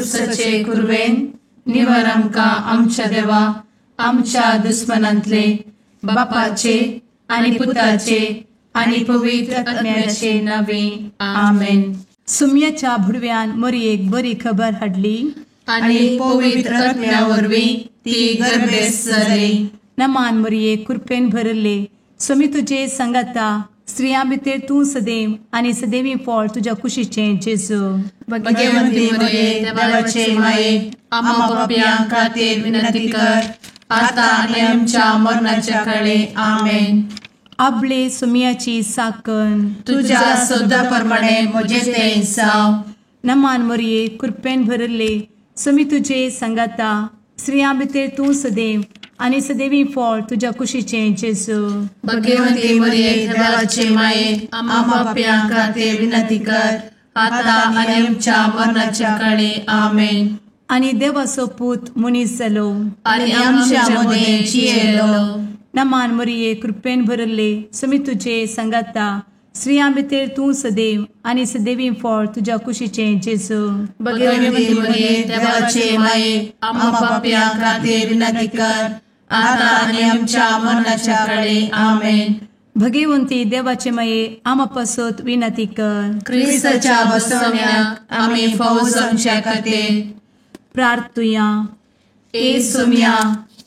कुर्साचे कुरवेन निवार आमकां आमच्या देवा आमच्या दुस्मनांतले बापाचे आनी पुताचे आनी पवित्र आत्म्याचे नावे आमेन. सुम्याच्या भुडव्यान मोरयेक बरी खबर हाडली आनी पवित्र आत्म्या वरवीं ती गर्भेस्त जाली. नमान मोरये, कृपेन भरले, स्वामी तुजे संगाता, स्त्रियां भितर तूं सदैव आनी सदैवी फळ तुज्या कुशीचें जेजू. भगवंती मोरये, देवाचे माये, आम्हा पाप्यां खातीर विनंती कर आता आनी आमच्या मरणाच्या काळे. आमेन. आपले सुम्याची साकन तुझ्या सोदा प्रमाणे म्हजे तें जावं. नमान मोरये, कृपेन भरले, स्वामी तुजे संगाता, स्त्रियां भितर तूं सदैव आनी सदैवी फळ तुज्या कुशीचें जेजू. भगवंती मोरये, देवाचे माये, आम्हा पाप्यां खातीर विनंती कर आता आनी आमच्या मरणाच्या काळे. आमेन. आनी देवाचो पूत मनीस जालो आनी आमच्या मदें जियेलो. नमान मोरये, कृपेन भरले, स्वामी तुजे संगाता, स्त्रियां भितर तूं सदैव आनी सदैवी फळ तुज्या कुशीचें जेजू. भगवंती मोरये, देवाचे माये, आम्हा पाप्यां खातीर विनंती कर आता आनी आमच्या मरणाच्या काळे. आमेन. भगवंती देवाचे माये, आम्हा पासत विनंती कर. क्रिस्ताच्या बसवण्याक आमी फावो जावच्या खातीर प्रार्थुया. ए सोम्या,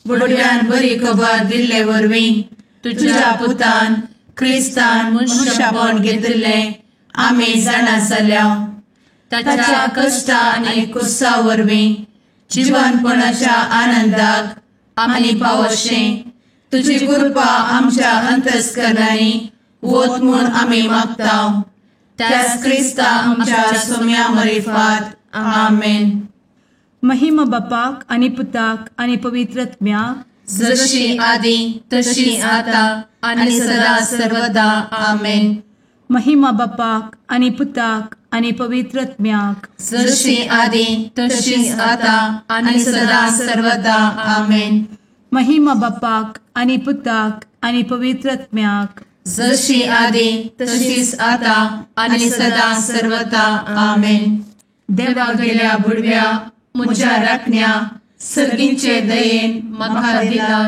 बुडव्यान बरी खबर दिल्ले वरवीं तुझ्या पुतान क्रिस्तान मनुष्यपण घेतिल्लें आमी जाणा जाल्या. ताच्या कश्टा आनी कुर्सा वरवीं जिवनपणाच्या आनंदाक आमी पावशें तुजी कृपा आमच्या अंतस्करणांनी वत म्हूण आमी मागता. त्याच क्रिस्ता आमच्या सोम्या मरिफात. आमेन. महिमा बापाक आनी पुताक आनी पवित्र आत्म्याक, जशी आदी तशी आता आनी सदा सर्वदा. आमेन. महिमा बापाक आनी पुताक आनी पवित्र आत्म्याक, जशी आदी तशी आता आनी सदा सर्वदा. आमेन. महिमा बापाक आनी पुताक आनी पवित्र आत्म्याक, जशी आदी तशीच आता आनी सदा सर्वदा. आमेन. देवा गेल्या बुडव्या म्हज्या राखण्या सर्गींचे दयेन म्हाका दिला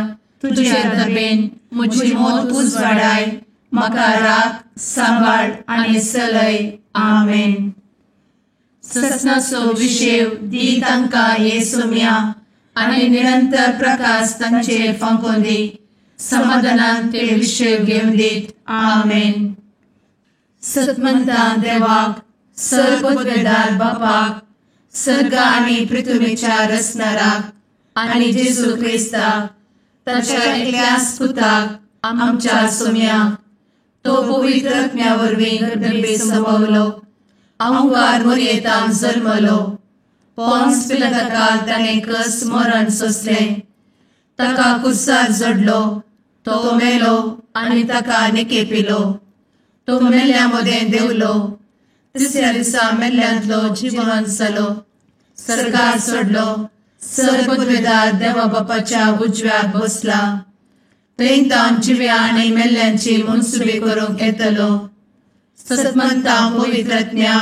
तुजे दबेन म्हजी मोत उजवाडाय म्हाका राख सांबाळ आनी चलय. आमेन. ससनाचो विशेव दी तांकां हे सोम्या आनी निरंतर प्रकाश तांचेर फांकोवन दी. समाधानान ते विशेव घेवन दीत. आमेन. सतमंता देवाक, सर्वपदवेदार बापाक, सर्ग आनी पृथ्वीच्या रचणाराक आनी जेजू क्रिस्ताक ताच्या एकल्याच पुताक आमच्या सोम्याक, तो पवित्र आत्म्या वरवीं गर्भे संभवलो, अंकार मोरयेतान जल्मलो, पोन्स पिलाताकाल ताणें कस मरण सोंसलें, ताका कुर्सार जोडलो, तो मेलो आनी ताका निकेपिलो, तो मेल्ल्या मदें देंवलो, तिसऱ्या दिसा मेल्ल्यांतलो जिवन जालो, सर्गार सोडलो, सर्वपदवेदार देवा बापाच्या उजव्याक बसला, थंय तावन जिव्या आनी मेल्ल्यांची मनसुबी करूंक येतलो. सतमंता पवित्र आत्म्या,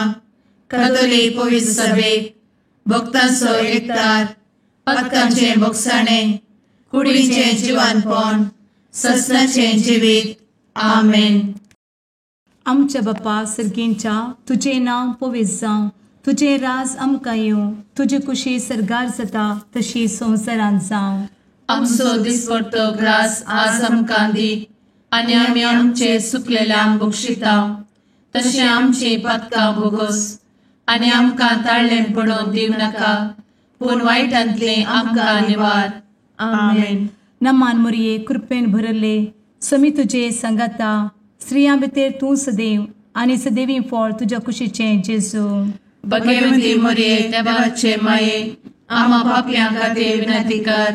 कातोलीक पवित्र सभेक, भक्तांचो एकतार, पातकांचें भोगसाणें, कुडीचें जिवानपण, ससनाचें जिवीत. आमेन. आमच्या बापा सर्गींच्या, तुजें नांव पवित्र जावं, तुजें राज आमकां येवं, तुजी कुशी सर्गार जाता तशी संवसारांत जावं. आमचो दिसपडतो ग्रास आज आमकां दी आनी आमी आमचे सुकलेल्यांक बक्षिता तशें आमची पातकां भोगोस आनी आमकां ताळ्ळें पडोवन दिवं नाका, पूण वायटांतलें आमकां निवार. आमेन. नमान मोरये, कृपेन भरले, स्वामी तुजे संगाता, स्त्रियां भितर तूं सदैव आनी सदैवी फळ तुज्या कुशीचें जेजू. भगवंती मोरये, देवाचे माये, आम्हा पापयां खातीर विनंती कर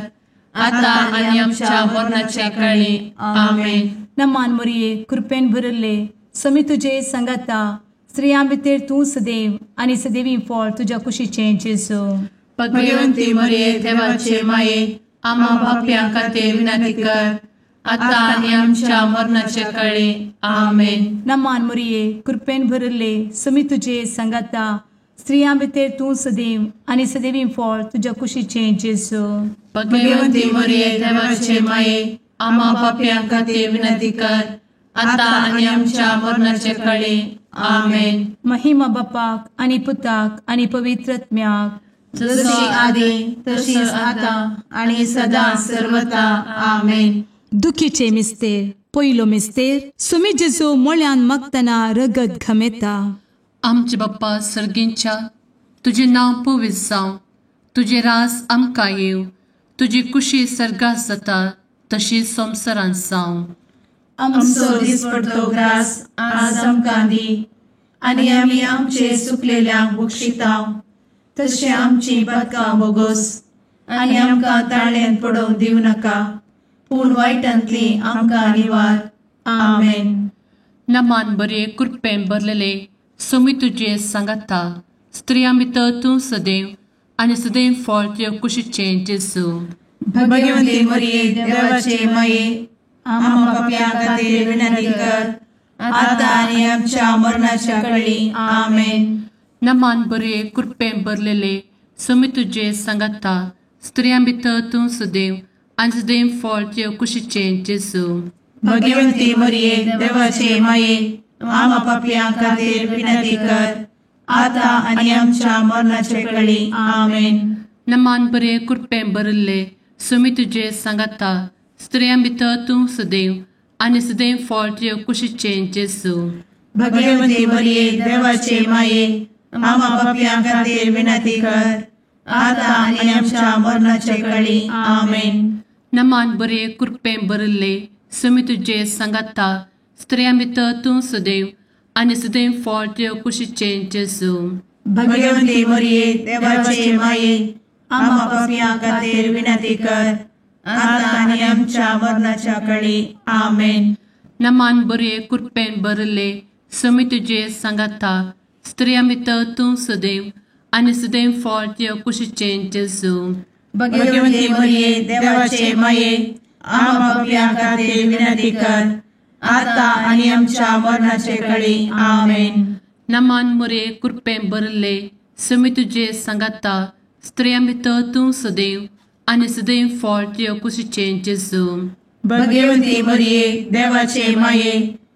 आता आनी आमच्या मरणाच्या काळी. आमेन. नमान मोरये, कृपेन भरले, स्वामी तुजे संगाता, स्त्रियां भितर तूं सदैव आनी सदैवी फळ तुज्या कुशीचें जेजू. भगवंती मोरये, देवाचे माये, आम्हा पापयां खातीर विनंती कर आता आनी आमच्या मरणाच्या काळी. आमेन. नमान मोरये, कृपेन भरले, स्वामी तुजे संगाता, स्त्रियां भितर तूं सदैव आनी सदैवी फळ तुज्या कुशीचें जेजू। भगवती मरिये देवाचे माये, आम्हा पाप्यां खातीर विनंती कर, आतां आनी आमच्या मरणाचे कळी। आमेन। महिमा बापाक आनी पुताक आनी पवित्र आत्म्याक, जशी आदी तशीच आतां आनी सदां सर्वता। आमेन। दुखीचे मिस्तेर। पयलो मिस्तेर, सुमी जेजू मोळ्यान मागतना रगत घमेता। आमचे बाप्पा सर्गींच्या, तुजें नांव पवित्र जावं, तुजें रास आमकां येवं, तुजी कुशी सर्गात जाता तशी संवसारांत जावं। आमचो दिसपडतो ग्रास आज आमकां दी, आनी आमी आमचे चुकलेल्यांक बक्षिता तशें आमची पातकां बोगोस, आनी आमकां ताळ्यांत पडोवंक दिवं नाका, पूण वायटांतली आमकां निवार। आमेन। नमान बरे कृपेन भरलेले सोमी तुजे सांगाता, स्त्रियां भितर तूं सदैव आनी सदैव फळ तुजे कुशीचें जेजू। भगवती मरिये देवाचे माये, आम्हा पाप्यां खातीर विनंती कर, आतां आनी आमच्या मरणाच्या कळी। आमेन। नमान बरे कृपेन भरलेले सोमी तुजे सांगाता, स्त्रियां भितर तूं सदैव आनी सदैव फळ तुजे कुशीचें जेजू। भगवती मरिये देवाचे माये, आम्हा पाप्यां खातीर विनंती कर, आतां आनी आमच्या मरणाचे कळी। आमेन। नमान बरे कृपेन भरिल्ले सोमी तुजे सांगाता, स्त्रियां भितर तूं सदैव आनी सदैव फळ तुजे कुशीचें जेजू। भगवती मरिये देवाचे माये, आम्हा पाप्यां खातीर विनंती कर, आतां आनी आमच्या मरणाचे कळी। आमेन। नमान बरे कृपेन भरिल्ले सोमी तुजे सांगाता, स्त्रियां भितर तूं सदैव आनी सदैव फळ तुजे कुशीचें जेजू। भगवती मरिये देवाचे माये, आम्हा पाप्यां खातीर विनंती कर, आतां आनी आमच्या मरणाच्या कळी। आमेन। नमान बरे कृपेन भरिल्ले सोमी तुजे सांगाता, स्त्रियां भितर तूं सदैव आनी सदैव फळ तुजे कुशीचें जेजू। भगवती मरिये देवाचे माये, आम्हा पाप्यां खातीर विनंती कर, आतां आनी आमच्या मरणाचे कळी। आमेन। नमान मरिये कृपेन भरिल्ले सोमी तुजे सांगाता, स्त्रियां भितर तूं सदैव आनी सदैव फळ तुजे कुशीचें जेजू। भगवती मरिये देवाचे माये,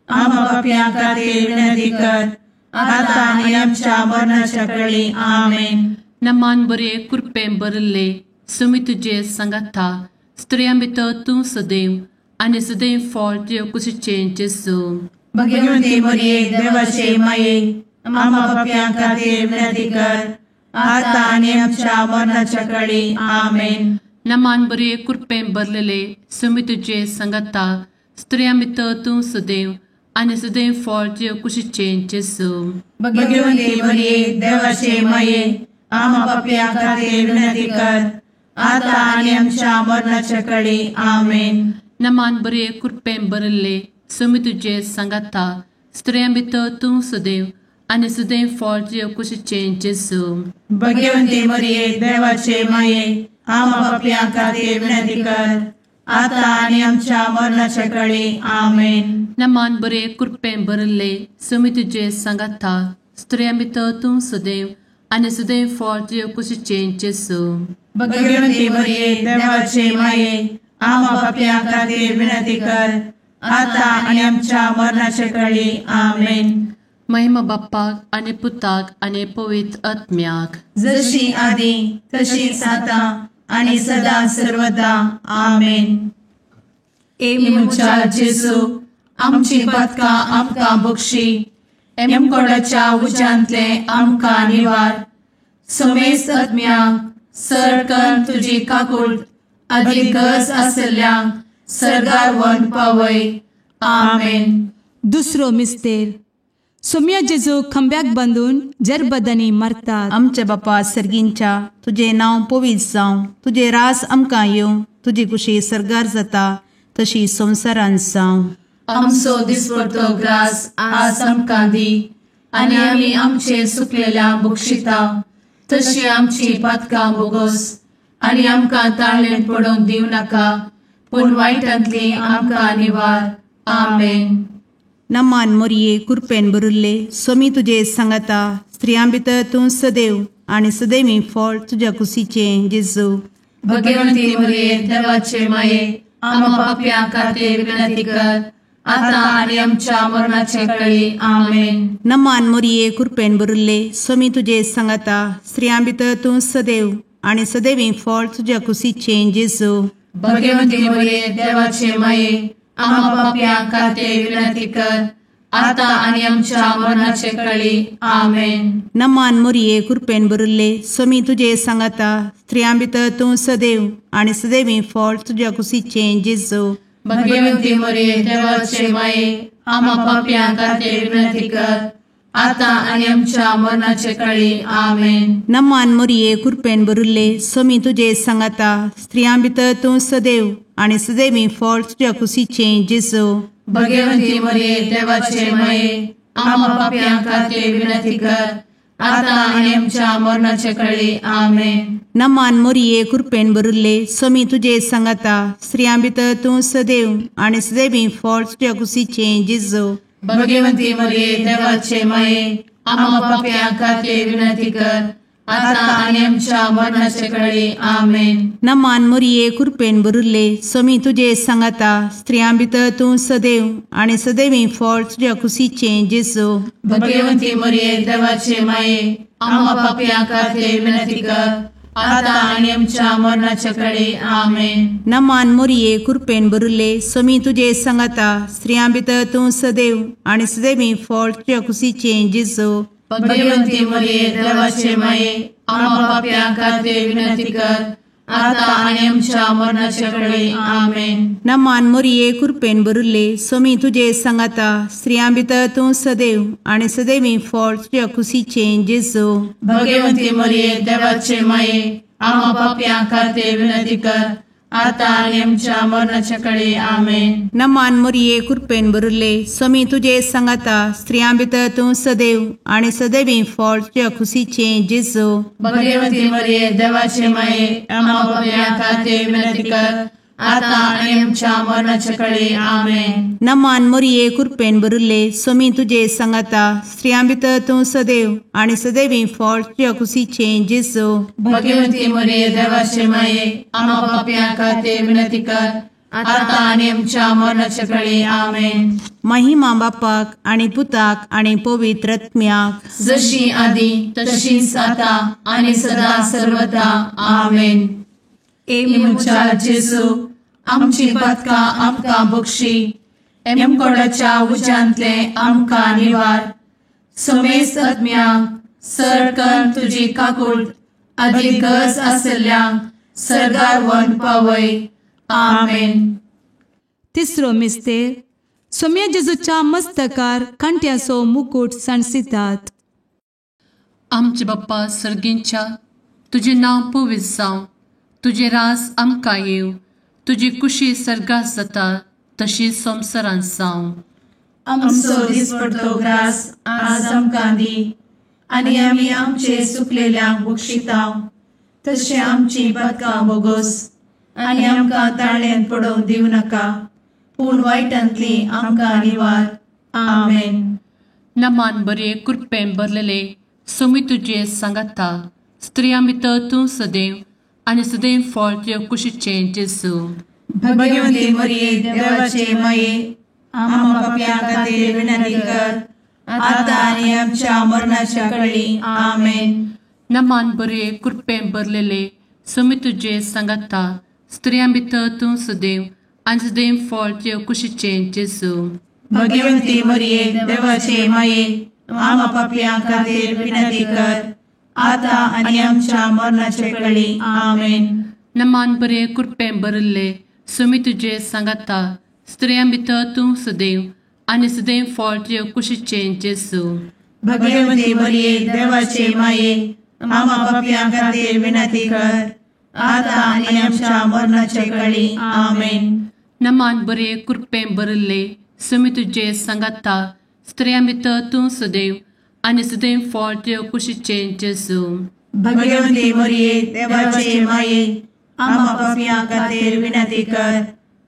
आम्हा पाप्यां खातीर विनंती कर, आतां आनी आमच्या मरणाच्या कळी। आमेन। नमान बरे कृपेन भरिल्ले सोमी तुजे सांगाता, स्त्रियां भितर तूं सदैव आनी सदैव फळ तुजे कुशीचें जेजू। भगवती मरिये देवाचे माये, आम्हा पाप्यां खातीर विनंती कर, आतां आनी आमच्या मरणाच्या कळी। आमेन। नमान बरे कृपेन भरलेले सोमी तुजे सांगाता, स्त्रियां भितर तूं सदैव आनी सदैव फळ तुजे कुशीचें जेजू। भगवती मरिये देवाचे माये, आम्हा पाप्यां खातीर विनंती कर, आतां आनी आमच्या मरणाच्या कळी। आमेन। नमान बरे कृपेन भरिल्ले सोमी तुजे सांगाता, स्त्रियां भितर तूं सदैव आनी सदैव फळ तुजे कुशीचें जेजू। भगवती मरिये देवाचे माये, आम्हा पाप्यां खातीर विनंती कर, आतां आनी आमच्या मरणाच्या कळी। आमेन। नमान बरे कृपेन भरिल्ले सोमी तुजे सांगाता, स्त्रियां भितर तूं सदैव आनी सदैव फळ तुजे कुशीचें जेजू। भगवती मरिये देवाचे माये, आम्हा पाप्यां खातीर विनंती कर, आतां आनी आमच्या मरणाचे कळी। आमेन। महिमा बाप्पाक आनी पुताक आनी पवित्र आत्म्याक, जशी आदी तशीच आतां आनी सदां सर्वदा। आमेन। ए म्हज्या जेजू, आमची पातकां आमकां बक्षी, एमकोडाच्या उज्यांतले आमकां निवार, समेस्त आत्म्यांक सरकन तुजी काकूट आदी गरज आसल्ल्यांक सर्गार व्हरून पावय। आमेन। दुसरो मिस्तेर, सोम्या जेजू खांब्याक बांदून जरबदांनी मारतात। आमच्या बापा सर्गींच्या, तुजें नांव पवित्र जावं, तुजें रास आमकां येवं, तुजी कुशी सर्गार जाता तशी संवसारांत जावं। आमचो दिसपडतो ग्रास आज आमकां दी, आनी आमी आमचे चुकलेल्यांक बक्षिता तशी आमची पातकां बोगोस, आनी आमकां ताळ्ळेंत पडोवंक दिवं नाका, पूण वायटांतली आमकां निवार। आमेन। नमान मोरये कुरपेन भरिल्ले सोमी तुजे सांगाता स्त्रियां भितर तूं सदैव आनी सदैवी फळ तुज्या कुशीचें जेजू. भगवंती मोरये देवाचे माये आम्हा पाप्यां खातीर विनंती कर आता आनी आमच्या मरणाचे कळी. आमेन. नमान मोरये कुरपेन भरिल्ले सोमी तुजे सांगाता स्त्रियां भितर तूं सदैव आनी सदैवी फळ तुज्या कुशीचें जेजू. भगवंती मोरये देवाचे माये आम्हा पाप्यां खातीर विनंती कर आता आनी आमच्या मरणाचे कळी. आमेन. नमान मोरये कुरपेन भरिल्ले सोमी तुजे सांगाता स्त्रियां भितर तूं सदैव आनी सदैवी फळ तुज्या कुशीचें जेजू. भगवंती मोरये देवाचे माये आम्हा पाप्यां खातीर विनंती कर आता आनी आमच्या मरणाचे कळी. आमेन. नमान मोरये कुरपेन भरिल्ले सोमी तुजे सांगाता स्त्रियां भितर तूं सदैव आनी सदैवी फळ तुज्या कुशीचें जेजू. भगवंती मोरये देवाचे माये आम्हा पाप्यां खातीर विनंती कर आता आनी आमच्या मरणाचे कळी. आमेन. नमान मोरये कुरपेन भरिल्ले सोमी तुजे सांगाता स्त्रियां भितर तूं सदैव आनी सदैवी फळ तुज्या कुशीचें जेजू. भगवंती मोरये देवाचे माये आम्हा पाप्यां खातीर विनंती कर आता आनी आमच्या मरणाचे कळी. आमेन. नमान मोरये कुरपेन भरिल्ले सोमी तुजे सांगाता स्त्रियां भितर तूं सदैव आनी सदैवी फळ तुज्या कुशीचें जेजू. भगवंती मोरये देवाचे माये आम्हा पाप्यां खातीर विनंती कर आता आनी आमच्या मरणाचे कळी. आमेन. नमान मोरये कुरपेन भरिल्ले सोमी तुजे सांगाता स्त्रियां भितर तूं सदैव आनी सदैवी फळ तुज्या कुशीचें जेजू. भगवंती मोरये देवाचे माये आम्हा पाप्यां खातीर विनंती कर आता आनी आमच्या मरणाचे कळी. आमेन. नमान मोरये कुरपेन भरिल्ले सोमी तुजे सांगाता स्त्रियां भितर तूं सदैव आनी सदैवी फळ तुज्या कुशीचें जेजू. भगवंती मोरये देवाचे माये आम्हा पाप्यां खातीर विनंती कर आता आनी आमच्या मरणाचे कळी. आमेन. नमान मोरये कुरपेन भरिल्ले सोमी तुजे सांगाता स्त्रियां भितर तूं सदैव आनी सदैवी फळ तुज्या कुशीचें जेजू. भगवंती मोरये देवाचे माये आम्हा पाप्यां खातीर विनंती कर आता आनी आमच्या मरणाचे कळी. आमेन. नमान मोरये कुरपेन भरिल्ले सोमी तुजे सांगाता स्त्रियां भितर तूं सदैव आनी सदैवी फळ तुज्या कुशीचें जेजू. भगवंती मोरये देवाचे माये आम्हा पाप्यां खातीर विनंती कर आता आनी आमच्या मरणाचे कळी. आमेन. महिमा बापाक आनी पुताक आनी पवित्र आत्म्याक, जशी आदी तशीच आता आनी सदा सर्वदा. आमेन. ए म्हज्या जेजू आमची पातकां आमकां बक्षी, एमकोडाच्या उज्यांतले आमकां निवार, समेस्त आत्म्यांक सरकन तुजी काकूट आदी गरज आसल्ल्यांक सर्गार व्हरून पावय. आमेन. तिसरो मिस्तेर सोम्या जेजूच्या मस्तकार कांट्याचो मुकूट सांडसितात. आमचे बाप्पा सर्गींच्या, तुजें नांव पवित्र जावं, तुजें राज आमकां येवं, तुजी कुशी सर्गात जाता तशी संवसारांत जावं. आमचो दिसपडतो ग्रास आज आमकां दी आनी आमी आमचे चुकलेल्यांक बक्षितांव तशें आमची पातकां बोगोस आनी आमकां ताळ्यांत पडोवंक दिवं नाका, पूण वायटांतली आमकां निवार. आमेन. नमान बरे कृपेन भरलेले सोमी तुजे सांगाता, स्त्रियां भितर तूं सदैव आनी सदैव फळ तुज्या कुशीचें जेजू. भगवंती मरिये देवाचे माये आम्हा पाप्यां खातीर विनंती कर आता आनी आमच्या मरणाच्या कळी. आमेन. नमान बरे कृपेन भरलेले सोमी तुजे सांगाता, स्त्रियां भितर तूं सदैव आनी सदैव फळ तुज्या कुशीचें जेजू. भगवंती मरिये देवाचे माये आम्हा पाप्यां खातीर विनंती कर आता आनी आमच्या मरणाचे कळी. आमेन. नमान बरे कृपेन भरिल्ले सोमी तुजे सांगाता, स्त्रियां भितर तूं सदैव आनी सदैव फळ तुज्या कुशीचें जेजू. भगवंती मरिये देवाचे माये आम्हा पाप्यां खातीर विनंती कर आता आनी आमच्या मरणाचे कळी. आमेन. नमान बरे कृपेन भरिल्ले सोमी तुजे सांगाता, स्त्रियां भितर तूं सदैव आनी सदैव फळ तुज्या कुशीचें जेजू. भगवंती मरिये देवाचे माये आम्हा पाप्यां खातीर विनंती कर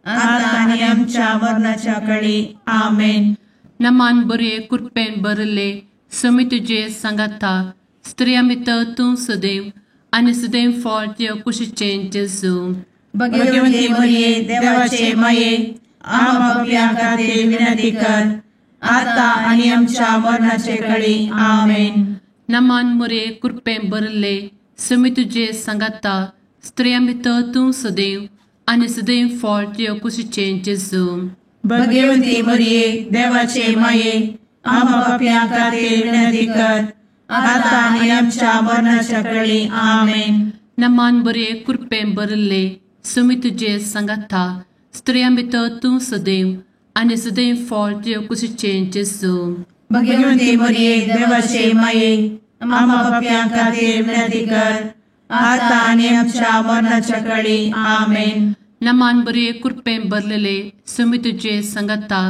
आता आनी आमच्या मरणाच्या कळी. आमेन. नमान बरे कृपेन भरले समी तुजे सांगाता स्त्रियां भितर तूं सदैव आनी सदैव फळ तुज्या कुशीचें जेजू. भगवती मरिये देवाचे माये आम्हा पाप्यां खातीर विनंती कर आता आनी आमच्या मरणाचे कळी. आमेन. नमान मरिये कृपेन भरले समी तुजे सांगाता स्त्रियां भितर तूं सदैव आनी सदैव फळ तुज्या कुशीचें जेजू. भगवती मरिये देवाचे माये आम्हा पाप्यां खातीर विनंती कर आता आनी आमच्या मरणाच्या कळी. आमेन. नमान बरे कृपेन भरले समी तुजे सांगाता स्त्रियां भितर तूं सदैव आनी सदैव फळ तुज्या कुशीचें जेजू. भगवती मरिये देवाचे माये आम्हा पाप्यां खातीर विनंती कर आता आनी आमच्या मरणाच्या कळी. आमेन. नमान बरे कृपेन भरलेले समी तुजे सांगाता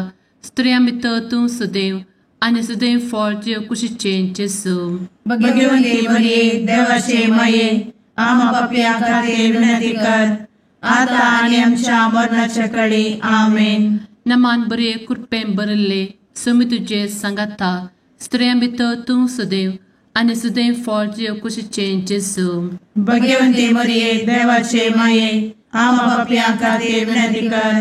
स्त्रियां भितर तूं सदैव आनी सदैव फळ तुज्या कुशीचें जेजू. भगवती मरिये देवाचे माये आम्हा पाप्यां खातीर विनंती कर आता आनी आमच्या मरणाच्या कळी. आमेन. नमान बरे कृपेन भरले समी तुजे सांगाता स्त्रियां भितर तूं सदैव आनी सदैव फळ तुज्या कुशीचें जेजू. भगवती मरिये देवाचे माये आम्हा पाप्यां खातीर विनंती कर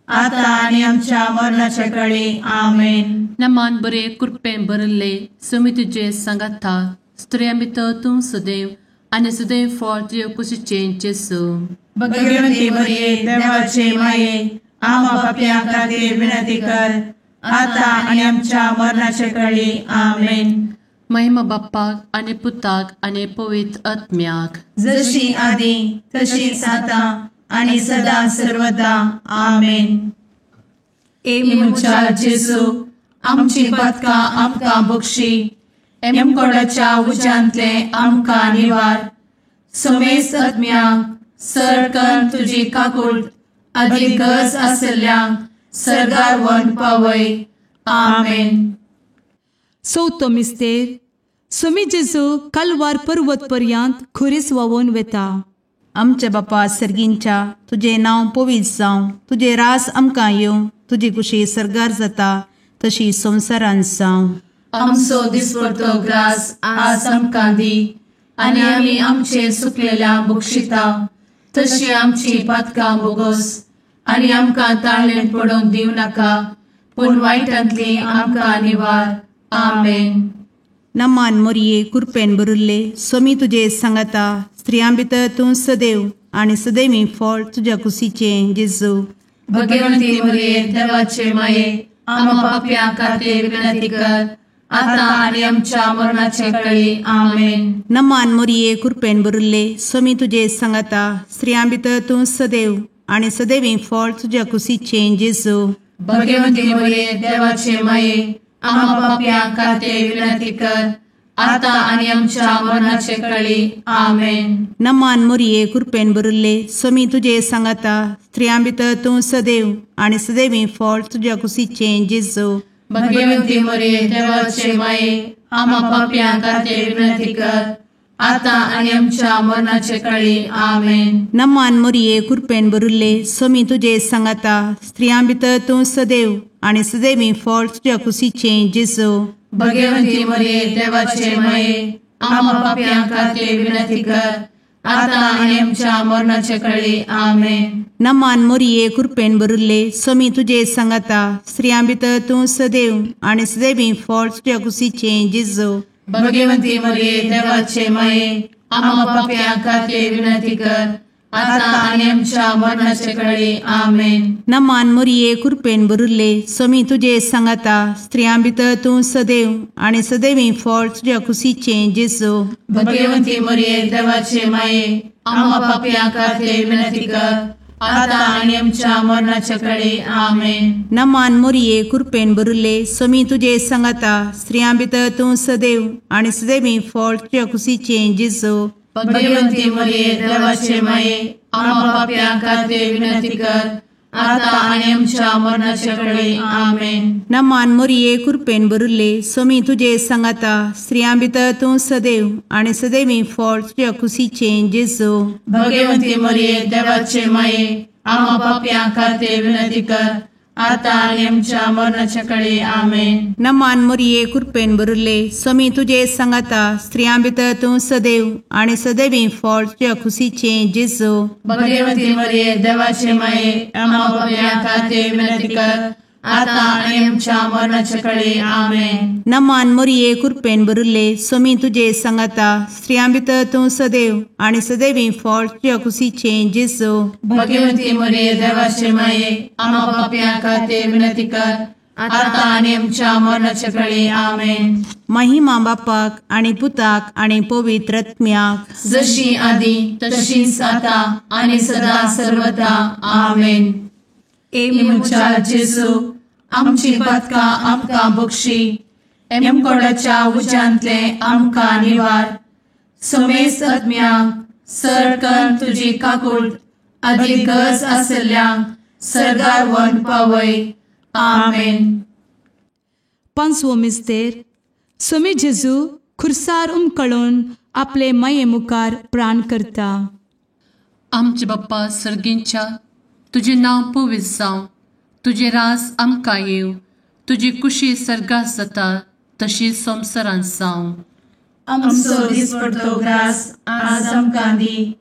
आता आनी आमच्या मरणाच्या कळी. आमेन. नमान बरे कृपेन भरले समी तुजे सांगाता स्त्रियां भितर तूं सदैव आनी सदैव फळ तुज्या कुशीचें जेजू. भगवती मरिये देवाचे माये आम्हा पाप्यां खातीर विनंती कर आता आनी आमच्या मरणाच्या कळी. आमेन. महिमा बाप्पाक आनी पुताक आनी पवित्र आत्म्याक, जशी आदी तशीच आता आनी सदा सर्वदा. आमेन. ए म्हज्या जेजू आमची पातकां आमकां बक्षी, एमकोडाच्या उज्यांतले आमकां निवार, समेस्त आत्म्यांक सरकन तुजी काकूट आदी गरज आशिल्ल्यांक सर्गार व्हरून पावय. आमेन. चवथो मिस्तेर. स्वामी जेजू कालवार पर्वत पर्यंत खुरीस व्हांवून वेता. आमच्या बापा सर्गींच्या तुजें नांव पवित्र जावं, तुजें राज आमकां येवं, तुजी कुशी सर्गार जाता तशी संवसारांत जावं. आमचो दिसपडतो ग्रास आज आमकां दी आनी आमी आमचे सुकलेल्या बक्षिता तशी आमची पातकां बोगस आनी आमकां ताळेन पडोवंक दिवं नाका, पूण वायटांतली आमकां निवार. आमेन. नमान मोरये कृपेन भरिल्ले स्वामी तुजे सांगाता, स्त्रियां भितर तूं सदैव आनी सदैवी फळ तुज्या कुशीचें जेजू. भगवंती मोरये देवाचे माये आम्हा पाप्यां खातीर विनंती कर आता आनी आमच्या मरणाचे कळी. आमेन. नमान मोरये कृपेन भरिल्ले स्वामी तुजे सांगाता, स्त्रियां भितर तूं सदैव आनी सदैवी फळ तुज्या कुशीचें जेजू. भगवंती मोरये देवाचे माये आम्हा पाप्यां खातीर विनंती कर आता आनी आमच्या मरणाचे कळी. आमेन. नमान मोरये कृपेन भरिल्ले स्वामी तुजे सांगाता, स्त्रियां भितर तूं सदैव आनी सदैवी फळ तुज्या कुशीचें जेजू. भगवंती मोरये देवाचे माये आम्हा पाप्यां खातीर विनंती कर आता आनी आमच्या मरणाचे कळी. आमेन. नमान मोरये कृपेन भरिल्ले स्वामी तुजे सांगाता, स्त्रियां भितर तूं सदैव आनी सदैवी फळ तुज्या कुशीचें जेजू. भगवंती मोरये देवाचे माये आम्हा पाप्यां खातीर विनंती कर आता आनी आमच्या मरणाचे कळी. आमेन. नमान मोरये कृपेन भरिल्ले स्वामी तुजे सांगाता, स्त्रियां भितर तूं सदैव आनी सदैवी फळ तुज्या कुशीचें जेजू. भगवंती मोरये देवाचे माये आम्हा पाप्यां खातीर विनंती कर आता आनी आमच्या मरणाचे कळी. आमेन. नमान मोरये कृपेन भरिल्ले स्वामी तुजे सांगाता, स्त्रियां भितर तूं सदैव आनी सदैवी फळ तुज्या कुशीचें जेजू. भगवंती मोरये देवाचे माये आम्हा पाप्यां खातीर विनंती कर आता आनी आमच्या मरणाचे कळी. आमेन. नमान मोरये कृपेन भरिल्ले स्वामी तुजे सांगाता, स्त्रियां भितर तूं सदैव आनी सदैवी फळ तुज्या कुशीचें जेजू. भगवंती मोरये देवाचे माये आम्हा पाप्यां खातीर विनंती कर आता आनी आमच्या मरणाचे कळी. आमेन. नमान मोरये कृपेन भरिल्ले स्वामी तुजे सांगाता, स्त्रियां भितर तूं सदैव आनी सदैवी फळ तुज्या कुशीचें जेजू. भगवंती मोरये देवाचे माये आम्हा पाप्यां खातीर विनंती कर आतां आनी आमच्या मरणाच्या कळे. आमेन. नमान मोरये कृपेन भरिल्ले स्वामी तुजे सांगाता, स्त्रियां भितर तूं सदैव आनी सदैवी फळ तुज्या खुशीचें जेजू. भगवती मरिये देवाचे माये, आम्हा पाप्यां खातीर विनंती कर, आतां आनी आमच्या मरणाच्या कळे. आमेन. नमान मोरये कृपेन भरिल्ले स्वामी तुजे सांगाता, स्त्रियां भितर तूं सदैव आनी सदैवी फळ तुज्या खुशीचें जेजू. भगवती मरिये देवाचे माये, आम्हा पाप्यां खातीर विनंती कर, आतां आनी आमच्या मरणाच्या कळे. आमेन. महिमा बापाक आनी पुताक आनी पवित्र आत्म्याक, जशी आदी तशीच आतां आनी सदा सर्वदा. आमेन. ए म्हज्या जेजू, आमची पातकां आमकां बक्षी, एमकोडाच्या उज्यांतले आमकां निवार, समेस्त आत्म्यांक सरकन तुजी काकूट आदी गरज आशिल्ल्यांक सर्गार व्हरून पावय. आमेन. पांचवो मिस्तेर. स्वामी जेजू खुर्सार उमकळून आपले माये मुखार प्राण करता. आमचे बाप्पा सर्गींच्या, तुजें नांव पवित्र जावं, तुजें रास आमकां येवं, तुजी कुशी सर्गात जाता तशी संवसारांत जावं. आमचो दिसपडतो ग्रास आज आमकां दी,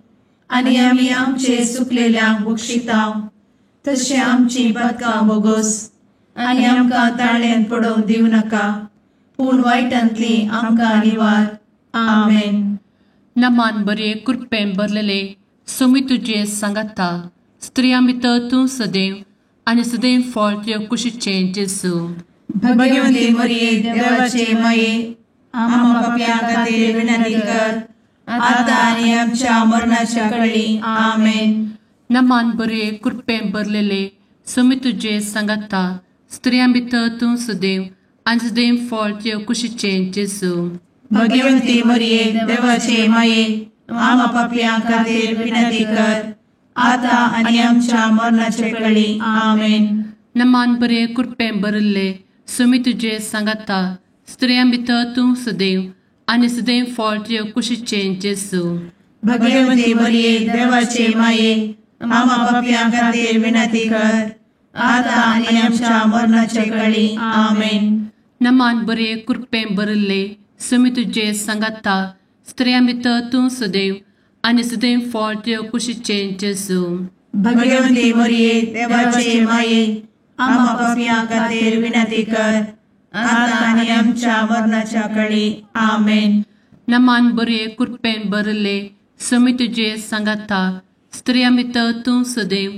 आनी आमी आमचे चुकलेल्यांक बक्षिता तशें आमची पातकां बोगोस, आनी आमकां ताळ्यांत पडोवंक दिवं नाका, पूण वायटांतली आमकां निवार. आमेन. नमान बरे कृपेन भरलेले स्वामी तुजे सांगाता, स्त्रियां भितर तूं सदैव आनी सदैव फळ तुज्या कुशीचें जेजू. भगवती मरिये देवाचे माये, आम्हा पाप्यां खातीर विनंती कर, आतां आनी आमच्या मरणाच्या कळी. आमेन. नमान बरे कृपेन भरलेले स्वामी तुजे सांगाता, स्त्रियां भितर तूं सदैव आनी सदैव फळ तुज्या कुशीचें जेजू. भगवती मरिये देवाचे माये, आम्हा पाप्यां खातीर विनंती कर, आतां आनी आमच्या मरणाच्या कळी. आमेन. नमान बरे कृपेन भरिल्ले स्वामी तुजे सांगाता, स्त्रियां भितर तूं सदैव आनी सदैव फळ तुज्या कुशीचें जेजू. भगवती मरिये देवाचे माये, आम्हा पाप्यां खातीर विनंती कर, आतां आनी आमच्या मरणाच्या कळी. आमेन. नमान बरे कृपेन भरिल्ले स्वामी तुजे सांगाता, स्त्रियां भितर तूं सदैव आनी सदैव फळ तुज्या कुशीचें जेजू. भगवती मरिये देवाचे माये, आम्हा पाप्यां खातीर विनंती कर, आतां आनी आमच्या मरणाच्या कळी. आमेन. नमान बरे कृपेन भरिल्ले स्वामी तुजे सांगाता, स्त्रियां भितर तूं सदैव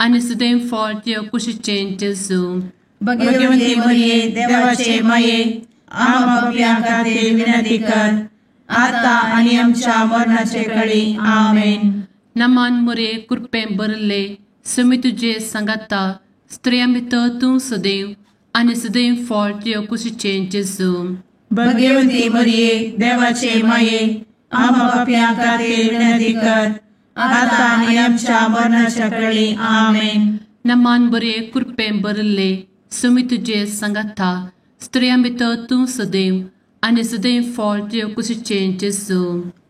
आनी सदैव फळ तुज्या कुशीचें जेजू. भगवती मरिये देवाचे माये, आम्हा पाप्यां खातीर विनंती कर, आतां आनी आमच्या मरणाचे कळी. आमेन. नमान मोरे कृपेन भरिल्ले स्वामी तुजे सांगाता, स्त्रियां भितर तूं सदैव आनी सदैव फळ तुज्या कुशीचें जेजू. भगवती मरिये देवाचे माये, आम्हा पाप्यां खातीर विनंती कर, आतां आनी आमच्या मरणाच्या कळी. आमेन. नमान बरे कृपेन भरिल्ले स्वामी तुजे सांगाता, स्त्रियां भितर तूं सदैव आनी सदैव फळ तुज्या कुशीचें जेजू.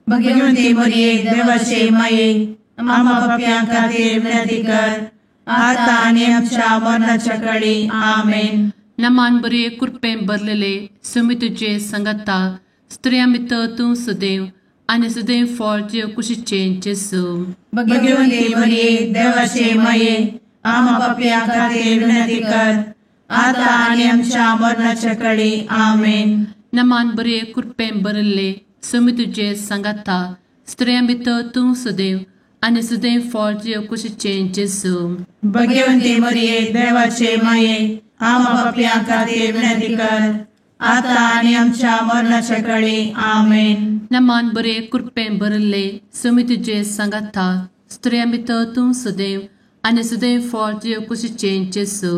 भगवती मरिये देवाचे माये, आम्हा पाप्यां खातीर विनंती कर, आतां आनी आमच्या मरणाच्या कळी. आमेन. नमान बरे कृपेन भरलेले स्वामी तुजे सांगाता, स्त्रियां भितर तूं सदैव आनी सदैव फळ तुज्या कुशीचें जेजू. भगवती मरिये देवाचे माये, आम्हा पाप्यां खातीर विनंती कर, आतां आनी आमच्या मरणाच्या कळी. आमेन. नमान बरे कृपेन भरिल्ले स्वामी तुजे सांगाता, स्त्रियां भितर तूं सदैव आनी सदैव फळ तुज्या कुशीचें जेजू. भगवती मरिये देवाचे माये, आम्हा पाप्यां खातीर विनंती कर, आतां आनी आमच्या मरणाच्या कळी. आमेन. नमान बरे कृपेन भरिल्ले स्वामी तुजे सांगाता, स्त्रियां भितर तूं सदैव आनी सदैव फळ तुज्या कुशीचें जेजू.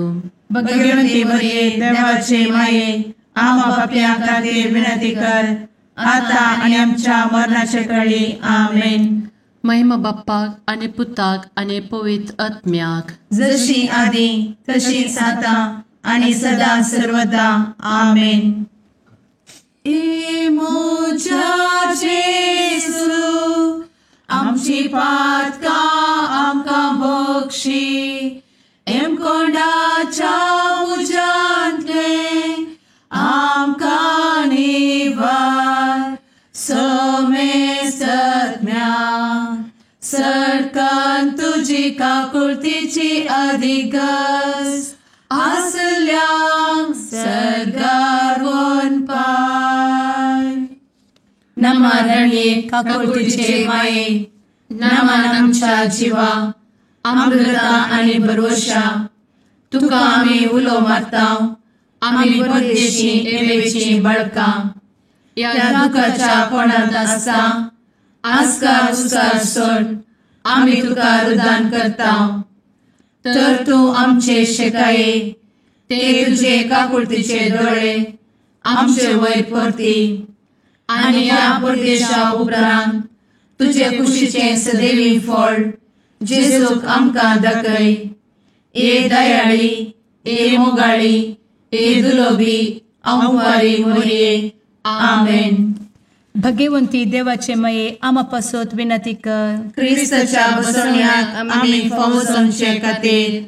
भगवती मरिये देवाचे माये, आम्हा पाप्यां खातीर विनंती कर, आतां आनी आमच्या मरणाच्या कळी. आमेन. महिमा बाप्पाक आनी पुताक आनी पवित्र आत्म्याक, जशी आदी तशीच आतां आनी सदा सर्वदा. आमेन. ए म्हज्या जेजू, आमची पातकां आमकां बक्षी, एमकोंडाच्या तुजी काकुळतीची अधिगस आसल्यांक सर्गार वनपाय. नमा रणये काकुळतीचे माये, नमन आमच्या जिवा, अमृता आनी भरवशा, तुका आमी उलो मारता, आमी परदेशी एवेची बळकां, ह्या दुखाच्या कोणांत आसता आस्कार उस्कार सोड आमी तुका रुदान करता. तर तूं आमचे शेकाये, ते तुजे काकुळतीचे दोळे आमचे वयर परती आनी ह्या परदेशा उपरांत तुजे कुशीचें सदैवी फळ जेजूक आमकां दाखय. ए दयाळी, ए मोगाळी, ए दुलोबी अंवारी मोरये. आमेन. भगवंती देवाचे मये आमा पासत विनंती कर. क्रिस्ताच्या बसवण्याक आमी फावो जावचे खातीर.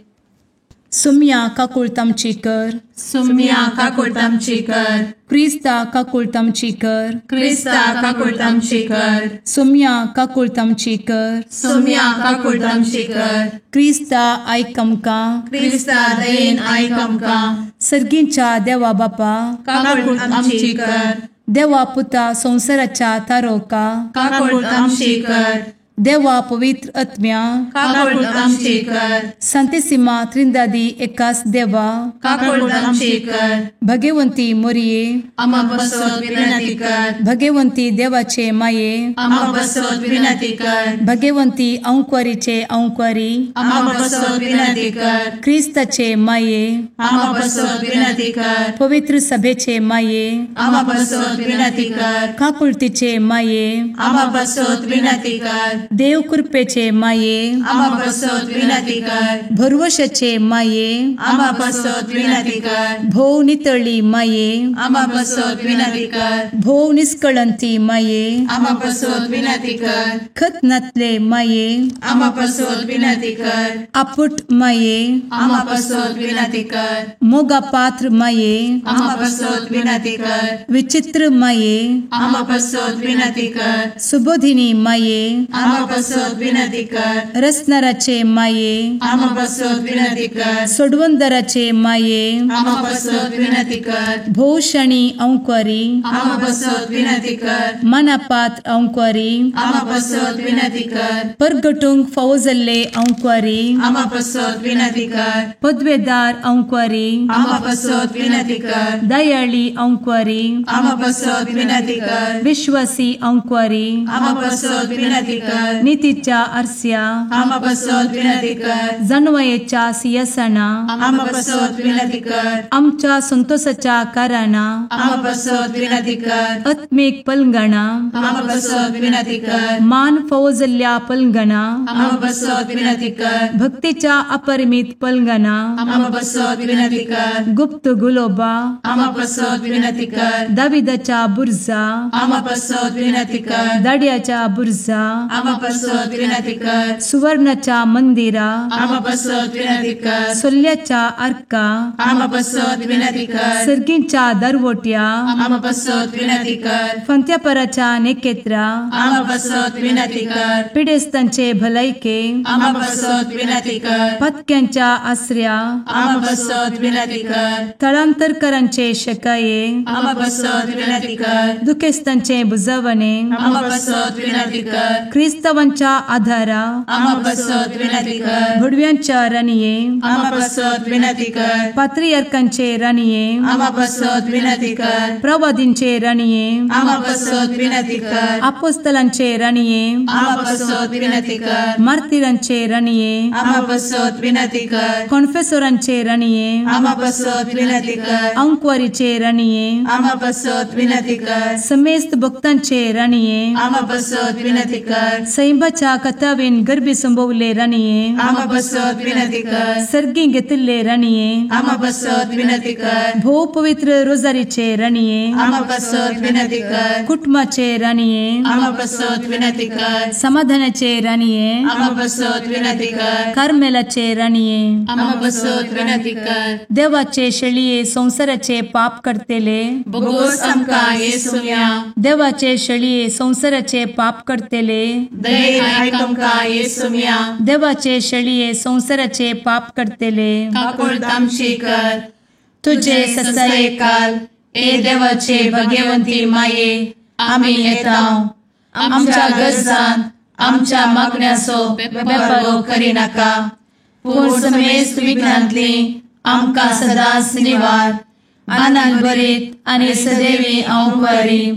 सुम्या काकुळतामची कर. सुम्या काकुळतामची कर. क्रिस्ता काकुळतामची कर. क्रिस्ता काकुळतामची कर. सुम्या काकुळतामची कर. सुम्या काकुळतामची कर. क्रिस्ता आयक आमकां. क्रिस्ता दयेन आयक आमकां. सर्गींच्या देवा बापा काकुळतामची कर. देवा पुता संवसाराच्या तारोका काकुळतामची कर. देवा पवित्र आत्म्या काकुळतामची कर. संतेसिमा त्रिंदादी एकास देवा काकुळतामची कर. भगवंती मोरये आमा पासत विनंती कर. भगवंती देवाचे माये आमा पासत विनंती कर. भगवंती अंकुरीचे अंकुरी आमा पासत विनंती कर. क्रिस्ताचे माये आमा पासत विनंती कर. पवित्र सभेचे माये आमा पासत विनंती कर. काकुळतीचे माये आमा पासत विनंती कर. देव कृपेचे माये आमा पासत विनंती कर. भरवशाचे माये आमा पासत विनंती कर. भोव नितळी माये आमा पासत विनंती कर. भोव निष्कळंती माये आमा पासत विनंती कर. खतनातले माये आमा पासत विनंती कर. आपुट माये आमा पासत विनंती कर. मोगा पात्र माये आमा पासत विनंती कर. विचित्र माये आमा पासत विनंती कर. सुबोधिनी माये आमा पासत विनंती कर. रसनाराचे माये आमा पासत विनंती कर. सोडवंदराचे माये आमा पासत विनंती कर. भोवशणी अंकुरी आमा पासत विनंती कर. मनापात्र अंकुरी आमा पासत विनंती कर. परगटूंक फावो जाल्ले अंकुरी आमा पासत विनंती कर. पदवेदार अंकुरी आमा पासत विनंती कर. दयाळी अंकुरी आमा पासत विनंती कर. विश्वासी अंकुरी आमा पासत विनंती कर. नितीच्या आरस्या आमा पासत विनंती कर. जानवयेच्या सिंहासना आमा पासत विनंती कर. आमच्या संतोषाच्या कारणां आमा पासत विनंती कर. आत्मीक पलंगणा आमा पासत विनंती कर. मान फावो जाल्ल्या पलंगणा आमा पासत विनंती कर. भक्तीच्या अपरिमित पलंगणा आमा पासत विनंती कर. गुप्त गुलोबा आमा पासत विनंती कर. दाविदाच्या बुर्जा आमा पासत विनंती कर. दाड्याच्या बुर्जा आमा पासत विनंती कर. सुवर्णाच्या मंदिरा आमा पासत विनंती कर. सोल्याच्या आर्का आमा पासत विनंती कर. सर्गींच्या दरवट्या आमा पासत विनंती कर. फंत्यापराच्या नेकेत्रा आमा पासत विनंती कर. पिडेस्तांचे भलायके आमा पासत विनंती कर. पत्क्यांच्या आसऱ्या आमा पासत विनंती कर. थळांतरकरांचे शकाये आमा पासत विनंती कर. दुखेस्तांचे बुजवणे आमा पासत विनंती कर. क्रिस्तावांच्या आधारा आमा पासत विनंती कर. भडव्यांच्या राणये आमा पासत विनंती कर. पात्रियार्कांचे राणये आमा पासत विनंती कर. प्रवादींचे राणये आमा पासत विनंती कर. अपोस्तलांचे राणये आमा पासत विनंती कर. मार्तीरांचे राणये आमा पासत विनंती कर. कॉन्फेसोरांचे राणये आमा पासत विनंती कर. अंकुवारीचे राणये आमा पासत विनंती कर. समेस्त भक्तांचे राणये आमा पासत विनंती कर. सैंबाच्या कथावेन गर्भी संभवले राणये आमा पासत विनंती कर. सर्गी घेतिल्ले राणये आमा पासत विनंती कर. भोव पवित्र रोजारीचे राणये आमा पासत विनंती कर. कुटुंबाचे राणये आमा पासत विनंती कर. समाधानाचे राणये आमा पासत विनंती कर. कार्मेलाचे राणये आमा पासत विनंती कर. देवाचे शेळये संवसाराचे पाप करतेले बोगोस आमकां येसुया. देवाचे शेळये संवसाराचे पाप करतेले दयेन आयक आमकां येसुम्या. देवाचे शेळये संवसाराचे पाप करतले, काकुळट आमची कर. तुजे ससायेकाल ए देवाचे भगवंती माये, आमी येता. आमच्या गरजांत आमच्या मागण्याचो बेपरवो करिनाका, पूण समेस्त विघ्नांतली आमकां सदांच निवार. आनंद बरीत आनी सदैवी हांव बरी.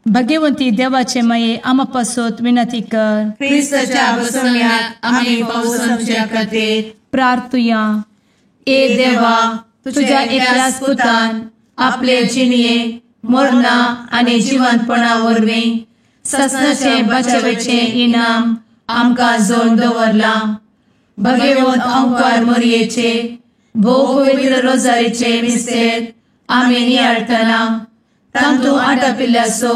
भगवंती देवाचे माये, आमा पासत विनंती कर. क्रिस्ताच्या बसवण्यात आमी पावसाच्या खातीर प्रार्थुया. ए देवा, तुझ्या एकल्याच पुतान आपले जिणये मरणा आनी जिवंतपणा वरवीं ससनाचे बचावेचें इनाम आमकां जोड दवरलां. भगवंत अंकार मोरयेचे भोव पवित्र रोजारीचे मिस्तेर आमी नियाळटना तांतू आटापिल्ल्याचो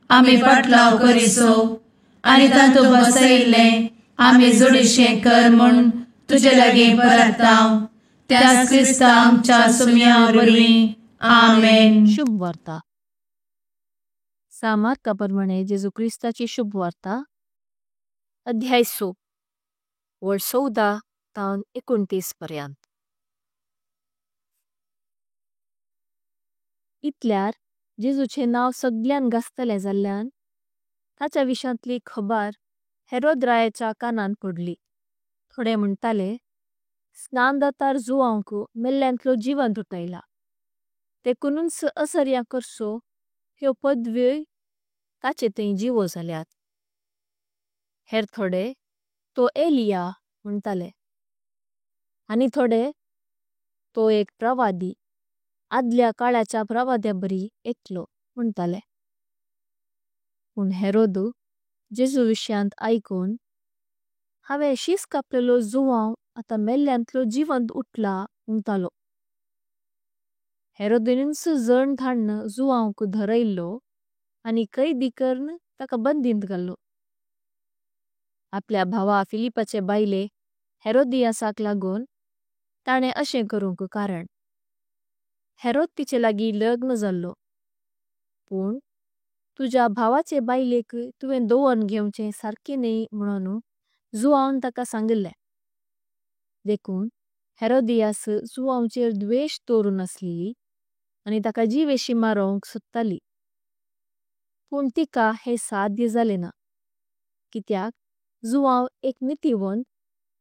आमी पाटलाव करिसो आनी तांतू बसयिल्लें आमी जोडीशें कर म्हूण तुजे लागीं परता. त्याच क्रिस्ता आमच्या सुम्या वरवीं. आमेन. शुभ वार्ता. सांत मार्का प्रमाणे जेजू क्रिस्ताची शुभ वार्ता, अध्याय 6, वळ 14 तांव 29 पर्यंत। इतल्यार जेजूचे नाव सगळ्यां गास्तले जाल्यान ताच्या विषांतली खबर हेरोद रायाच्या कानां पडली। थोडे म्होंटले, स्नानदातार जुवांक मेल्ल्यांतलो जीवंत उठायला, तेकुनुंच असर्या करसो हेव पदव्योई ताचे तैं जीवो जाल्यात। हेर थोडे तो एलिया म्होंटले, आनी थोडे तो एक प्रवादी आदल्या काळाच्या प्रवाद्या बरी एकलो म्होंटले। पण हेरोद जेजू विषांत आइकों have शिस कापलेलो जुवांव आता मेल्ल्यांतलो जीवंत उठला म्होंटलो। हेरोदिनुंच जण धान्न जुवांक धरायिल्लो आनी कैदी करन तका बंदिंत घालो। आपल्या भावा फिलिपाचे बैले हेरोदियासाक लागों ताणे अशें करुंक कारण। हेरोद तिचे लागी लग्न जाल्लो पण तुजा भावाचे बैलेक तुवें दोवर्न घेवचे सर्के न्हय म्होणों जुवांव तका सांगले। देखून हेरोदियास जुवांचेर द्वेश तोरून असली आनी तका जीवेशी मारोंक सुत्तली। पण तिका हे साध्य जाले ना कित्याक जुवांव एक नितिवंत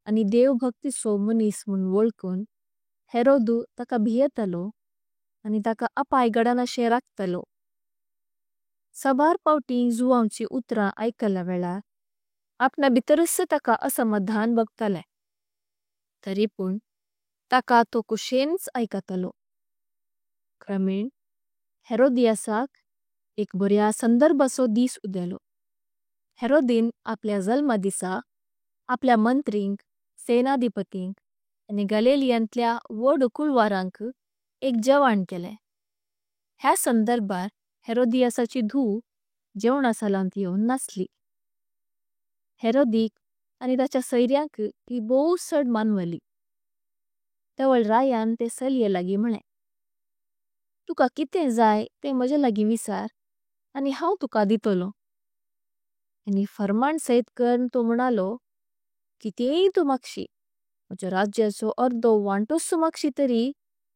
आनी देवभक्तिचो मनिस म्होण वोल्कों हेरोदु तका भियेतलो आनी तका अपाय घडनाशे रखतलो। सबार पाव्टी जुवांची उत्रां आइकल्या वेलार आपना बितरुस्स तका असमाधान बगतले। तरीपुन तका तो कुशेंच आइकतलो। क्रमेण हेरोदियासाक एक बोर्या संदर्भासो दिस उदेलो। हेरोदिन आपल्या जल्मदिसा आपल्या मंत्रिंक, सेनाधिपतिंक आनी गलिलियांतल्या वड्द कुळवारांक एक जेवण केले। ह्या संदर्भार हेरोदियासाची धू जेवणासालांत येवून नाचली। हेरोदिक आनी ताच्या सैर्यांक ती बोव छड मानवली। तेवळ रायान ते सलिये लागी म्हणे, तुका कितें जाय ते मजे लागी विसार आनी हांव तुका दितलो। आनी फर्मान सैत करन तो म्होणालो कितेंय तु मगशी मज्या राज्याचो अर्दो वांतोस मगशी तरी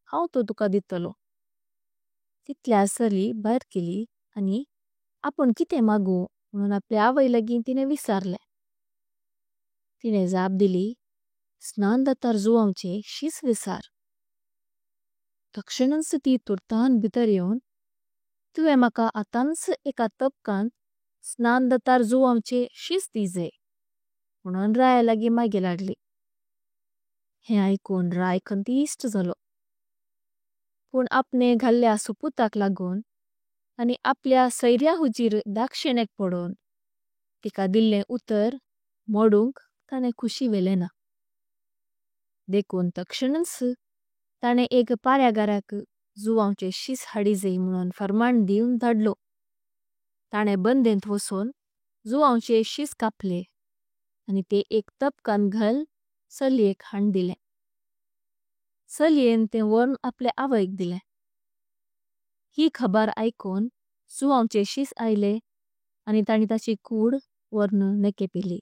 हांव तो तुका दितलो। तितल्यार सली भायर गेली आनी आपन कितें मागू म्होणों आपले आवई लागी तिने विसारले। तिने जाप दिली, स्नानदातार जुवांचे शिस विसार। तक्षणांस ती तुर्तान बितर येवून तुवे मका आतांस एका तब्कान स्नानदातार जुवांचे शिस दीजे म्होणों राया लागी मागे लागली। हें आइकों राय खंतीश्त जालो। पण आपने घाल्या सुपुताक लागों आनी आपल्या सैर्या हुजिर दक्षिणेक पडों तिका दिल्ले उत्तर मोदुंक ताणे खुशी वेले ना। देखून तक्षणांस ताणे एक पार्यागाराक जुवांचे शिस हाडिजे म्होणों फर्मान दीवन धडलो। ताणे बंदेंत वसों जुवांचे शिस कापले आनी ते एक तब्कान घाल सलियेक हान दिले। सलियें ते वोर्न आपले आवैक दिले। ही खबर आइकों जुवांचे शिस आइले आनी ताणी ताची कूड। व्होर्न नेकेपिली।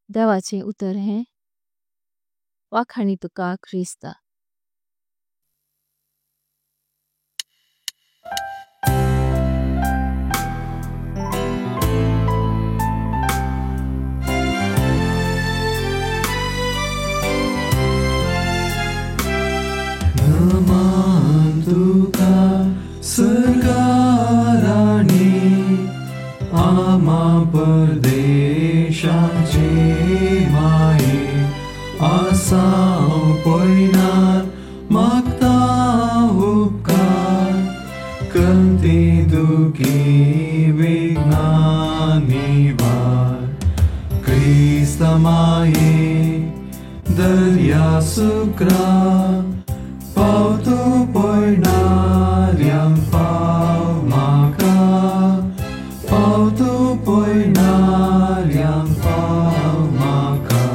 देवाचे उतर हे वखानी तुका ख्रिस्ता। नमन तुका सरकाराणी आमा परदेशाचे माये आसाव पयनार मागता उपकार कंती दुखी विघ्नां निवार क्रिस्त माये दर्या सुक्रा पावतो पयणाऱ्यांक पाव म्हाका पावतो पयणाऱ्यांक पाव म्हाका।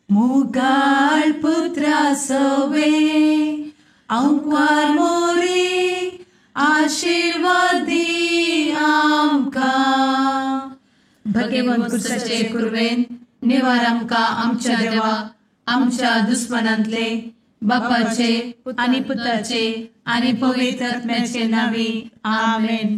मुगाळ पुत्रा सवे अंकवार मोरी आशीर्वादी आमकां। भगवंत कुर्साचे कुर्वेन निवार आमकां आमच्या देवा आमच्या दुस्मनांतले बापाचे आनी पुताचे आनी पवित्र आत्म्याचे नांवी आमेन।